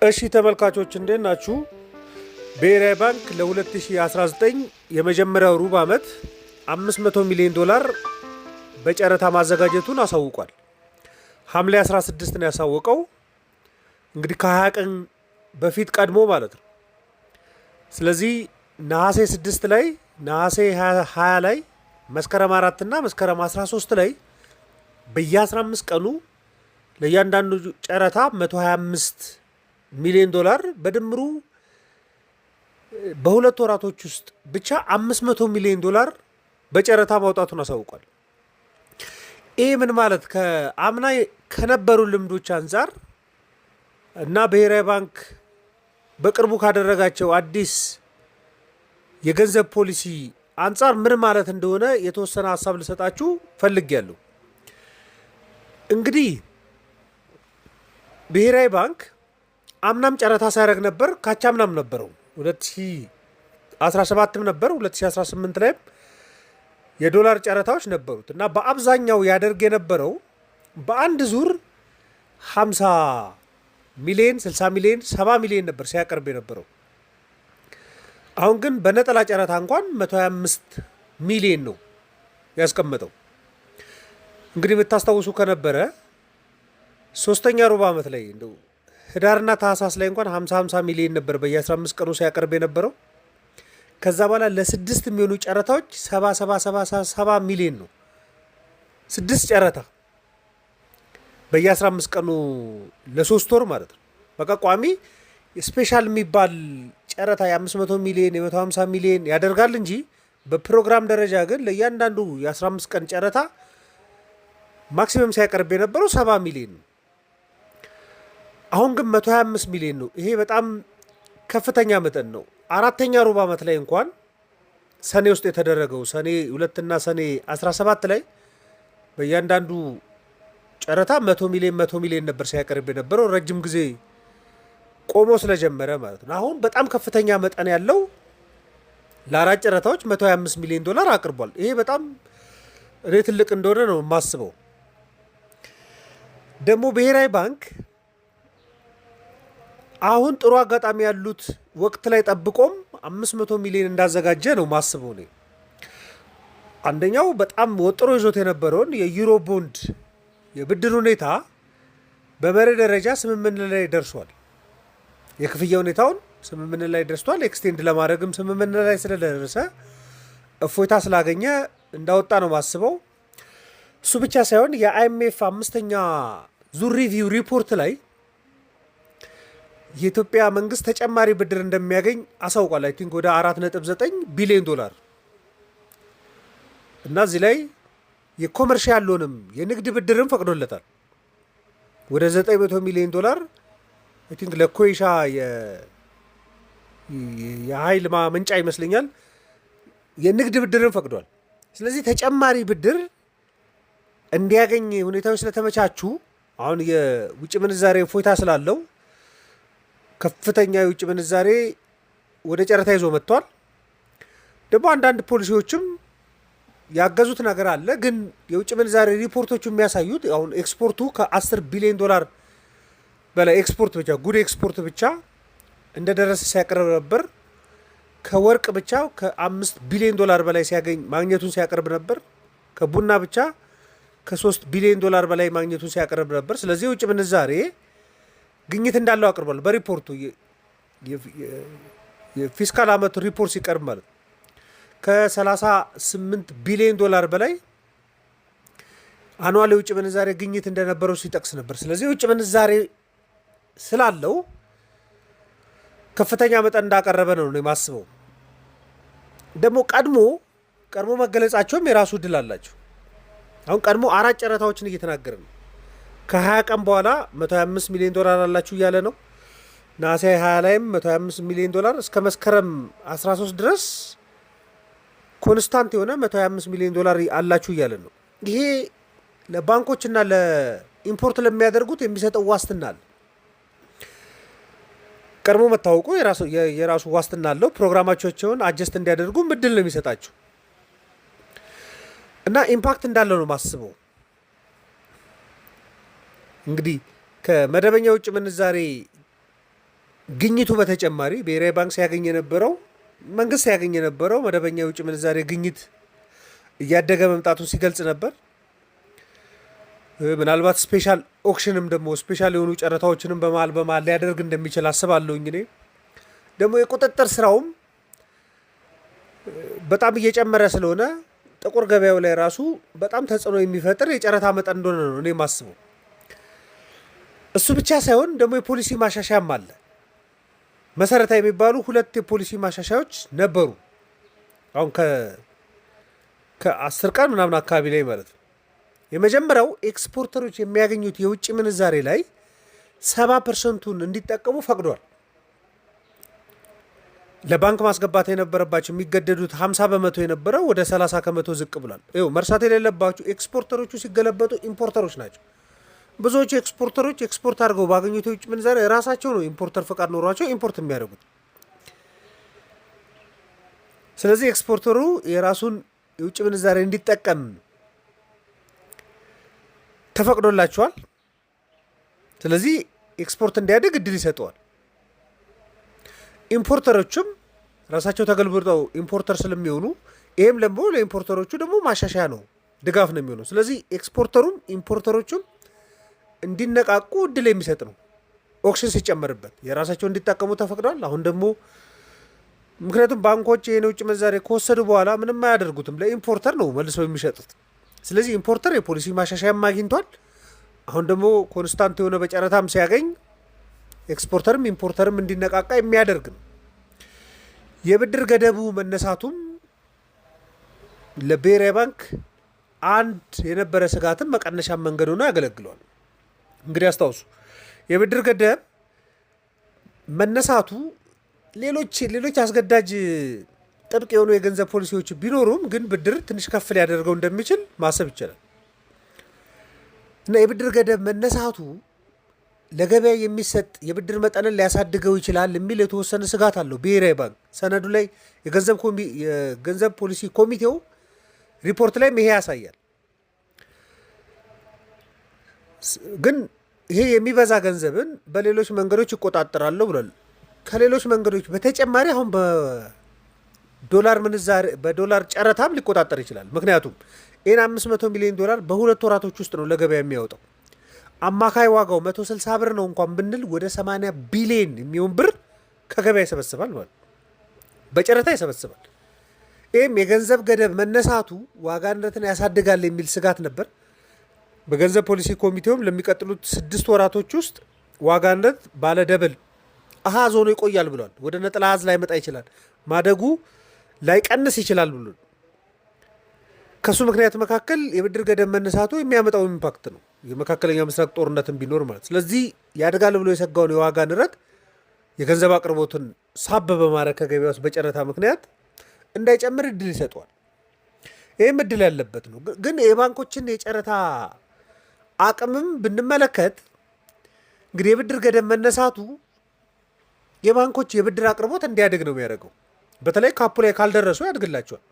እሺ ተመልካቾች፣ እንዴት ናችሁ? ብሔራዊ ባንክ ለ2019 የመጀመሪያው ሩብ ዓመት 500 ሚሊዮን ዶላር በጨረታ ማዘጋጀቱን አሳውቋል። ሐምሌ 16 ነው ያሳወቀው። እንግዲህ ከ20 ቀን በፊት ቀድሞ ማለት ነው። ስለዚህ ነሐሴ 6 ላይ፣ ነሐሴ 20 ላይ፣ መስከረም 4 እና መስከረም 13 ላይ በየ15 ቀኑ ለእያንዳንዱ ጨረታ 125 ሚሊዮን ዶላር፣ በድምሩ በሁለት ወራቶች ውስጥ ብቻ 500 ሚሊዮን ዶላር በጨረታ ማውጣቱን አሳውቋል። ይህ ምን ማለት፣ ከአምና ከነበሩ ልምዶች አንጻር እና ብሔራዊ ባንክ በቅርቡ ካደረጋቸው አዲስ የገንዘብ ፖሊሲ አንጻር ምን ማለት እንደሆነ የተወሰነ ሀሳብ ልሰጣችሁ ፈልጌያለሁ። እንግዲህ ብሔራዊ ባንክ አምናም ጨረታ ሲያደርግ ነበር፣ ካቻምናም ነበረው፣ 2017ም ነበር፣ 2018 ላይም የዶላር ጨረታዎች ነበሩት። እና በአብዛኛው ያደርግ የነበረው በአንድ ዙር 50 ሚሊዮን፣ 60 ሚሊዮን፣ 70 ሚሊዮን ነበር ሲያቀርብ የነበረው። አሁን ግን በነጠላ ጨረታ እንኳን 125 ሚሊዮን ነው ያስቀመጠው። እንግዲህ የምታስታውሱ ከነበረ ሶስተኛ ሩብ ዓመት ላይ፣ እንደው ህዳርና ታህሳስ ላይ እንኳን 50 50 ሚሊዮን ነበር በየ15 ቀኑ ሲያቀርብ የነበረው። ከዛ በኋላ ለስድስት የሚሆኑ ጨረታዎች 70 70 70 70 ሚሊዮን ነው። ስድስት ጨረታ በየ15 ቀኑ ለ3 ወር ማለት ነው። በቃ ቋሚ special የሚባል ጨረታ የ500 ሚሊዮን፣ የ150 ሚሊዮን ያደርጋል እንጂ በፕሮግራም ደረጃ ግን ለእያንዳንዱ የ15 ቀን ጨረታ maximum ሲያቀርብ የነበረው 70 ሚሊዮን ነው። አሁን ግን 125 ሚሊዮን ነው። ይሄ በጣም ከፍተኛ መጠን ነው። አራተኛ ሩብ ዓመት ላይ እንኳን ሰኔ ውስጥ የተደረገው ሰኔ 2ና ሰኔ 17 ላይ በእያንዳንዱ ጨረታ 100 ሚሊዮን፣ 100 ሚሊዮን ነበር ሲያቀርብ የነበረው፣ ረጅም ጊዜ ቆሞ ስለጀመረ ማለት ነው። አሁን በጣም ከፍተኛ መጠን ያለው ለአራት ጨረታዎች 125 ሚሊዮን ዶላር አቅርቧል። ይሄ በጣም እኔ ትልቅ እንደሆነ ነው የማስበው። ደግሞ ብሔራዊ ባንክ አሁን ጥሩ አጋጣሚ ያሉት ወቅት ላይ ጠብቆም 500 ሚሊዮን እንዳዘጋጀ ነው ማስበው እኔ። አንደኛው በጣም ወጥሮ ይዞት የነበረውን የዩሮ ቦንድ የብድር ሁኔታ በመርህ ደረጃ ስምምነት ላይ ደርሷል። የክፍያ ሁኔታውን ስምምነት ላይ ደርሷል። Extend ለማድረግም ስምምነት ላይ ስለደረሰ፣ እፎይታ ስላገኘ እንዳወጣ ነው ማስበው። እሱ ብቻ ሳይሆን የ IMF አምስተኛ ዙር review report ላይ የኢትዮጵያ መንግስት ተጨማሪ ብድር እንደሚያገኝ አሳውቋል። I think ወደ 4.9 ቢሊዮን ዶላር። እና እዚህ ላይ የ commercial loan ም የንግድ ብድርም ፈቅዶለታል። ወደ 900 ሚሊዮን ዶላር I think ለኮይሻ የኃይል ማመንጫ ይመስለኛል የንግድ ብድርም ፈቅዷል። ስለዚህ ተጨማሪ ብድር እንዲያገኝ ሁኔታዎች ስለተመቻቹ፣ አሁን የውጭ ምንዛሬ እፎይታ ስላለው ከፍተኛ የውጭ ምንዛሬ ወደ ጨረታ ይዞ መጥቷል። ደግሞ አንዳንድ ፖሊሲዎችም ያገዙት ነገር አለ። ግን የውጭ ምንዛሬ ሪፖርቶቹ የሚያሳዩት አሁን ኤክስፖርቱ ከ10 ቢሊዮን ዶላር በላይ ኤክስፖርት ብቻ፣ good export ብቻ እንደደረሰ ሲያቀርብ ነበር። ከወርቅ ብቻ ከ5 ቢሊዮን ዶላር በላይ ሲያገኝ ማግኘቱን ሲያቀርብ ነበር። ከቡና ብቻ ከ3 ቢሊዮን ዶላር በላይ ማግኘቱን ሲያቀርብ ነበር። ስለዚህ የውጭ ምንዛሬ ግኝት እንዳለው አቅርቧል። በሪፖርቱ የ fiscal ዓመቱ ሪፖርት ሲቀርብ ማለት ነው። ከ38 ቢሊዮን ዶላር በላይ annual የውጭ ምንዛሬ ግኝት እንደነበረው ሲጠቅስ ነበር። ስለዚህ የውጭ ምንዛሬ ስላለው ከፍተኛ መጠን እንዳቀረበ ነው የማስበው። ደግሞ ቀድሞ ቀድሞ መገለጻቸውም የራሱ እድል አላቸው። አሁን ቀድሞ አራት ጨረታዎችን እየተናገረ ነው። ከ20 ቀን በኋላ 125 ሚሊዮን ዶላር አላችሁ እያለ ነው። ነሐሴ 20 ላይም 125 ሚሊዮን ዶላር፣ እስከ መስከረም 13 ድረስ constant የሆነ 125 ሚሊዮን ዶላር አላችሁ እያለ ነው። ይሄ ለባንኮችና ለ import ለሚያደርጉት የሚሰጠው ዋስትና አለ። ቀድሞ መታወቁ የራሱ ዋስትና አለው። ፕሮግራማቸውን adjust እንዲያደርጉ እድል ነው የሚሰጣቸው እና impact እንዳለው ነው ማስበው። እንግዲህ ከመደበኛ የውጭ ምንዛሬ ግኝቱ በተጨማሪ ብሔራዊ ባንክ ሲያገኝ የነበረው፣ መንግስት ሲያገኝ የነበረው መደበኛ የውጭ ምንዛሬ ግኝት እያደገ መምጣቱን ሲገልጽ ነበር። ምናልባት special auction ም ደግሞ special የሆኑ ጨረታዎችንም በመሀል በመሀል ሊያደርግ እንደሚችል አስባለሁኝ። እኔ ደግሞ የቁጥጥር ስራውም በጣም እየጨመረ ስለሆነ ጥቁር ገበያው ላይ ራሱ በጣም ተጽዕኖ የሚፈጥር የጨረታ መጠን እንደሆነ ነው እኔ የማስበው። እሱ ብቻ ሳይሆን ደግሞ የፖሊሲ ማሻሻያም አለ። መሰረታዊ የሚባሉ ሁለት የፖሊሲ ማሻሻያዎች ነበሩ። አሁን ከ10 ቀን ምናምን አካባቢ ላይ ማለት ነው። የመጀመሪያው exporter ኦች የሚያገኙት የውጭ ምንዛሬ ላይ 70% ኡን እንዲጠቀሙ ፈቅዷል። ለባንክ ማስገባት የነበረባቸው የሚገደዱት 50% የነበረው ወደ 30% ዝቅ ብሏል። ይኸው መርሳት የሌለባቸው exporter ኦቹ ሲገለበጡ importer ኦች ናቸው። ብዙዎቹ exporter ኦች export አድርገው ባገኙት የውጭ ምንዛሬ ራሳቸው ነው importer ፈቃድ ኖሯቸው import የሚያደርጉት። ስለዚህ exporter ኡ የራሱን የውጭ ምንዛሬ እንዲጠቀም ተፈቅዶላቸዋል። ስለዚህ ኤክስፖርት እንዲያድግ እድል ይሰጠዋል። importer ኦቹም ራሳቸው ተገልብጠው importer ስለሚሆኑ ይህም ደግሞ ለ importer ኦቹ ደግሞ ማሻሻያ ነው፣ ድጋፍ ነው የሚሆነው። ስለዚህ exporter ኡም importer ኦቹም እንዲነቃቁ እድል የሚሰጥ ነው። auction ሲጨመርበት የራሳቸው እንዲጠቀሙ ተፈቅዷል። አሁን ደግሞ ምክንያቱም ባንኮች ይህን የውጭ ምንዛሬ ከወሰዱ በኋላ ምንም አያደርጉትም፣ ለ importer ነው መልሰው የሚሸጡት። ስለዚህ importer የፖሊሲ ማሻሻያም አግኝቷል። አሁን ደግሞ constant የሆነ በጨረታም ሲያገኝ exporter ም importer ም እንዲነቃቃ የሚያደርግ ነው። የብድር ገደቡ መነሳቱም ለብሔራዊ ባንክ አንድ የነበረ ስጋትም መቀነሻ መንገድ ሆኖ ያገለግለዋል። እንግዲህ አስታውሱ፣ የብድር ገደብ መነሳቱ ሌሎች ሌሎች አስገዳጅ ጥብቅ የሆኑ የገንዘብ ፖሊሲዎች ቢኖሩም ግን ብድር ትንሽ ከፍ ሊያደርገው እንደሚችል ማሰብ ይቻላል። እና የብድር ገደብ መነሳቱ ለገበያ የሚሰጥ የብድር መጠንን ሊያሳድገው ይችላል የሚል የተወሰነ ስጋት አለው ብሔራዊ ባንክ። ሰነዱ ላይ የገንዘብ ፖሊሲ ኮሚቴው ሪፖርት ላይም ይሄ ያሳያል። ግን ይሄ የሚበዛ ገንዘብን በሌሎች መንገዶች ይቆጣጠራለሁ ብሏል። ከሌሎች መንገዶች በተጨማሪ አሁን በዶላር ምንዛሬ በዶላር ጨረታም ሊቆጣጠር ይችላል። ምክንያቱም ይህን 500 ሚሊዮን ዶላር በሁለት ወራቶች ውስጥ ነው ለገበያ የሚያወጣው። አማካይ ዋጋው 160 ብር ነው እንኳን ብንል ወደ 80 ቢሊዮን የሚሆን ብር ከገበያ ይሰበስባል ማለት በጨረታ ይሰበስባል። ይህም የገንዘብ ገደብ መነሳቱ ዋጋ ንረትን ያሳድጋል የሚል ስጋት ነበር። በገንዘብ ፖሊሲ ኮሚቴውም ለሚቀጥሉት 6 ወራቶች ውስጥ ዋጋ ንረት ባለ double አሃዝ ሆኖ ይቆያል ብሏል። ወደ ነጠላ አሃዝ ላይመጣ ይችላል፣ ማደጉ ላይቀንስ ይችላል ብሏል። ከሱ ምክንያት መካከል የብድር ገደብ መነሳቱ የሚያመጣው impact ነው። የመካከለኛው ምስራቅ ጦርነትን ቢኖር ማለት ስለዚህ ያድጋል ብሎ የሰጋውን የዋጋ ንረት የገንዘብ አቅርቦትን ሳብ በማድረግ ከገበያ ውስጥ በጨረታ ምክንያት እንዳይጨምር እድል ይሰጠዋል። ይህም እድል ያለበት ነው። ግን የባንኮችን የጨረታ አቅምም ብንመለከት እንግዲህ የብድር ገደብ መነሳቱ የባንኮች የብድር አቅርቦት እንዲያድግ ነው የሚያደርገው። በተለይ cap ኡ ላይ ካልደረሱ ያድግላቸዋል።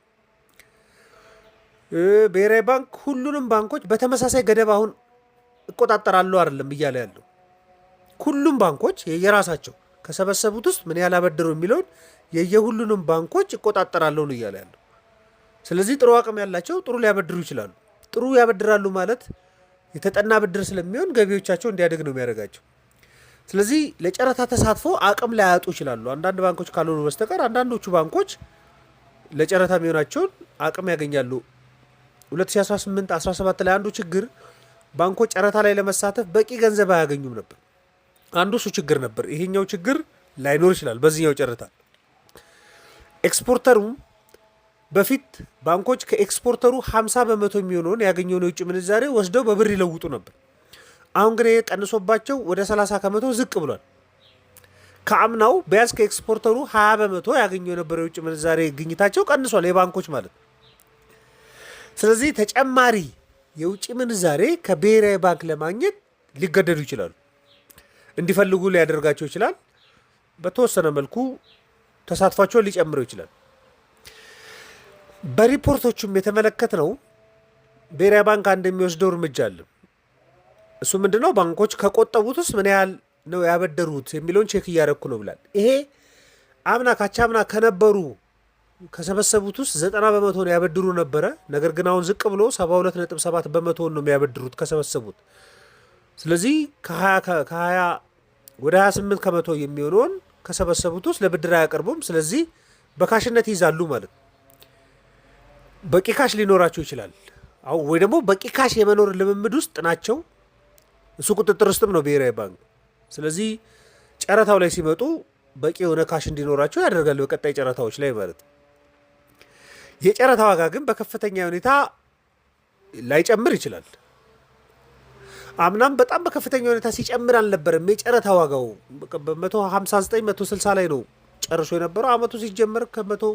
ብሔራዊ ባንክ ሁሉንም ባንኮች በተመሳሳይ ገደብ አሁን እቆጣጠራለሁ አይደለም እያለ ያለው። ሁሉም ባንኮች የየራሳቸው ከሰበሰቡት ውስጥ ምን ያህል አበደሩ የሚለውን የየሁሉንም ባንኮች እቆጣጠራለሁ ነው እያለ ያለው። ስለዚህ ጥሩ አቅም ያላቸው ጥሩ ሊያበድሩ ይችላሉ። ጥሩ ያበድራሉ ማለት የተጠና ብድር ስለሚሆን ገቢዎቻቸው እንዲያድግ ነው የሚያደርጋቸው። ስለዚህ ለጨረታ ተሳትፎ አቅም ላያጡ ይችላሉ፣ አንዳንድ ባንኮች ካልሆኑ በስተቀር አንዳንዶቹ ባንኮች ለጨረታ የሚሆናቸውን አቅም ያገኛሉ። 2018 17 ላይ አንዱ ችግር ባንኮች ጨረታ ላይ ለመሳተፍ በቂ ገንዘብ አያገኙም ነበር። አንዱ እሱ ችግር ነበር። ይሄኛው ችግር ላይኖር ይችላል በዚህኛው ጨረታ። exporter ኡም በፊት ባንኮች ከ exporter ኡ 50% የሚሆነውን ያገኘውን የውጭ ምንዛሬ ወስደው በብር ይለውጡ ነበር። አሁን ግን ይሄ ቀንሶባቸው ወደ 30% ዝቅ ብሏል። ከአምናው ቢያንስ ከ exporter ኡ 20% ያገኘው የነበረው የውጭ ምንዛሬ ግኝታቸው ቀንሷል፣ የባንኮች ማለት ነው። ስለዚህ ተጨማሪ የውጭ ምንዛሬ ከብሔራዊ ባንክ ለማግኘት ሊገደዱ ይችላሉ። እንዲፈልጉ ሊያደርጋቸው ይችላል። በተወሰነ መልኩ ተሳትፏቸውን ሊጨምረው ይችላል። በሪፖርቶቹም የተመለከትነው ብሔራዊ ባንክ አንድ የሚወስደው እርምጃ አለ። እሱ ምንድነው? ባንኮች ከቆጠቡት ውስጥ ምን ያህል ነው ያበደሩት የሚለውን check እያደረግኩ ነው ብሏል። ይሄ አምና ካቻምና ከነበሩ ከሰበሰቡት ውስጥ 90% ነው ያበድሩ ነበረ። ነገር ግን አሁን ዝቅ ብሎ 72.7% ነው የሚያበድሩት ከሰበሰቡት። ስለዚህ ከ20 ወደ 28% የሚሆነውን ከሰበሰቡት ውስጥ ለብድር አያቀርቡም። ስለዚህ በ cash ነት ይይዛሉ ማለት ነው። በቂ cash ሊኖራቸው ይችላል። አሁን ወይ ደግሞ በቂ cash የመኖር ልምምድ ውስጥ ናቸው። እሱ ቁጥጥር ውስጥም ነው ብሔራዊ ባንክ። ስለዚህ ጨረታው ላይ ሲመጡ በቂ የሆነ cash እንዲኖራቸው ያደርጋል በቀጣይ ጨረታዎች ላይ ማለት ነው። የጨረታ ዋጋ ግን በከፍተኛ ሁኔታ ላይጨምር ይችላል። አምናም በጣም በከፍተኛ ሁኔታ ሲጨምር አልነበረም። የጨረታ ዋጋው በ159 160 ላይ ነው ጨርሶ የነበረው። አመቱ ሲጀመር ከ140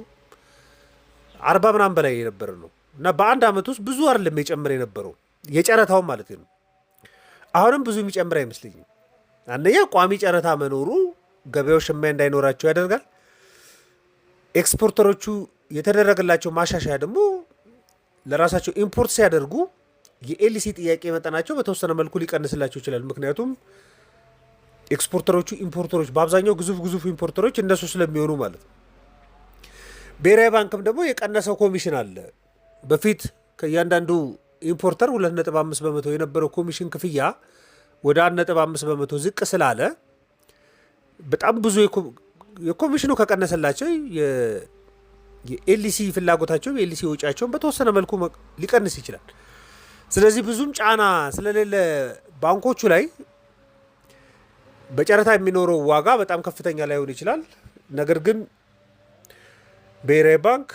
ምናምን በላይ የነበረ ነው እና በአንድ አመት ውስጥ ብዙ አይደለም የጨመረ የነበረው የጨረታው ማለት ነው። አሁንም ብዙ የሚጨምር አይመስለኝም። አንደኛ ቋሚ ጨረታ መኖሩ ገበያው ሽሚያ እንዳይኖራቸው ያደርጋል። Exporter ኦቹ የተደረገላቸው ማሻሻያ ደግሞ ለራሳቸው import ሲያደርጉ የ LC ጥያቄ መጠናቸው በተወሰነ መልኩ ሊቀንስላቸው ይችላል። ምክንያቱም exporter ኦቹ importer ኦች በአብዛኛው ግዙፍ ግዙፍ importer ኦች እነሱ ስለሚሆኑ ማለት ነው። ብሔራዊ ባንክም ደግሞ የቀነሰው ኮሚሽን አለ። በፊት ከእያንዳንዱ importer 2.5% የነበረው ኮሚሽን ክፍያ ወደ 1.5% ዝቅ ስላለ በጣም ብዙ የኮሚሽኑ ከቀነሰላቸው የ LC ፍላጎታቸው የ LC ወጪያቸውን በተወሰነ መልኩ ሊቀንስ ይችላል። ስለዚህ ብዙም ጫና ስለሌለ ባንኮቹ ላይ በጨረታ የሚኖረው ዋጋ በጣም ከፍተኛ ላይሆን ይችላል። ነገር ግን ብሔራዊ ባንክ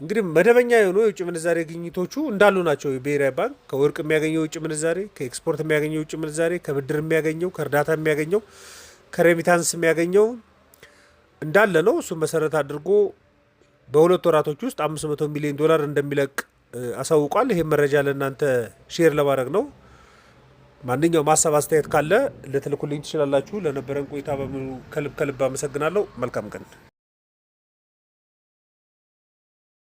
እንግዲህ መደበኛ የሆኑ የውጭ ምንዛሬ ግኝቶቹ እንዳሉ ናቸው። የብሔራዊ ባንክ ከወርቅ የሚያገኘው የውጭ ምንዛሬ፣ ከኤክስፖርት የሚያገኘው የውጭ ምንዛሬ፣ ከብድር የሚያገኘው፣ ከእርዳታ የሚያገኘው፣ ከ remittance የሚያገኘው እንዳለ ነው። እሱን መሰረት አድርጎ በሁለት ወራቶች ውስጥ 500 ሚሊዮን ዶላር እንደሚለቅ አሳውቋል። ይህም መረጃ ለእናንተ share ለማድረግ ነው። ማንኛውም ሀሳብ አስተያየት ካለ ልትልኩልኝ ትችላላችሁ። ለነበረን ቆይታ በሙሉ ከልብ ከልብ አመሰግናለሁ። መልካም ቀን።